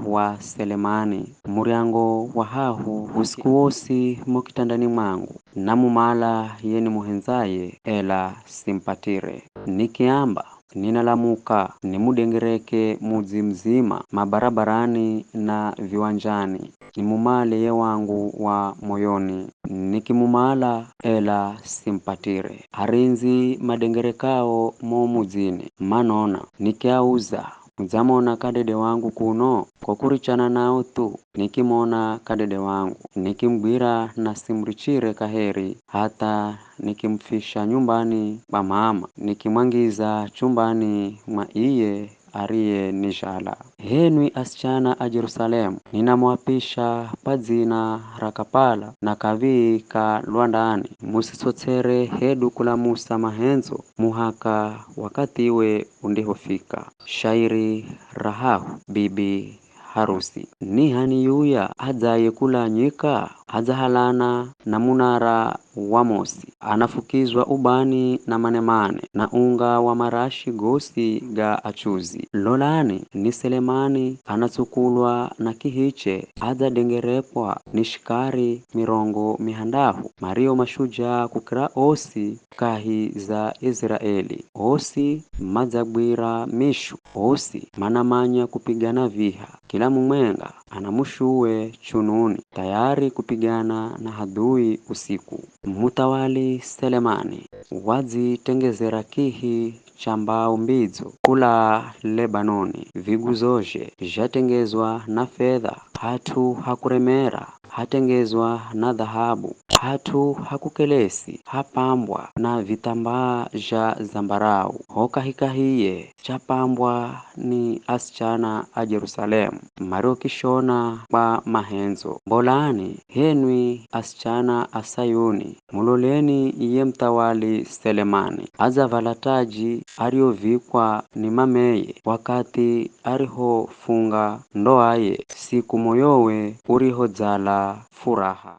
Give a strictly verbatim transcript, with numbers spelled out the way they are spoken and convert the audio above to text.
wa Selemani, muryango wa hahu usiku wosi mo kitandani mwangu, namumala ye nimuhendzaye, ela simpatire. Nikiamba, ninalamuka, nimudengereke mudzi mzima, mabarabarani na viwanjani, nimumale ye wangu wa moyoni. Nikimumala, ela simpatire. Arindzi madengerekao mo mudzini, manona. Nikiauza, mudzamona kadede wangu kuno? Ko kurichana nao thu, nikimona kadede wangu. Nikimugwira na simurichire kaheri, hatha nikimufisha nyumbani kwa mama, nikimwangiza chumbani mwa iye ariyenizhala. Henwi asichana a Jerusalemu, ninamuapisha kwa dzina ra kapala na kavii ka lwandani, musitsotsere hedu kulamusa mahendzo muhaka wakathiwe undihofika. Shairi ra hahu, bibi harusi. Ni h'ani yuya adzaye kula nyika? Adzahalana na munara wa mosi, anafukizwa ubani na manemane, na unga wa marashi gosi ga achuzi. Lolani, ni Selemani anatsukulwa na kihiche, adzadengerekwa ni shikari mirongo mihandahu, mario mashujaa kukira osi kahi za Iziraeli. Osi madzagwira mishu, osi manamanya kupigana viha, kila mumwenga ana mushuwe chununi, tayari kupigana na hadhui usiku. Muthawali Selemani wadzitengezera kihi cha mbao mbidzo kula Lebanoni, viguzozhe zhatengezwa na fedha, hat'u ha kuremera hatengezwa na dhahabu, hat'u ha kukelesi hapambwa na vithambaa zha zambarau, ho kahikahiye chapambwa ni asichana a Jerusalemu, mariokishona kwa mahendzo. Mbolani, henwi asichana a Sayuni, muloleni ye muthawali Selemani, adzavala taji ariyovikwa ni mameye, wakathi arihofunga ndoaye, siku moyowe urihodzala furaha.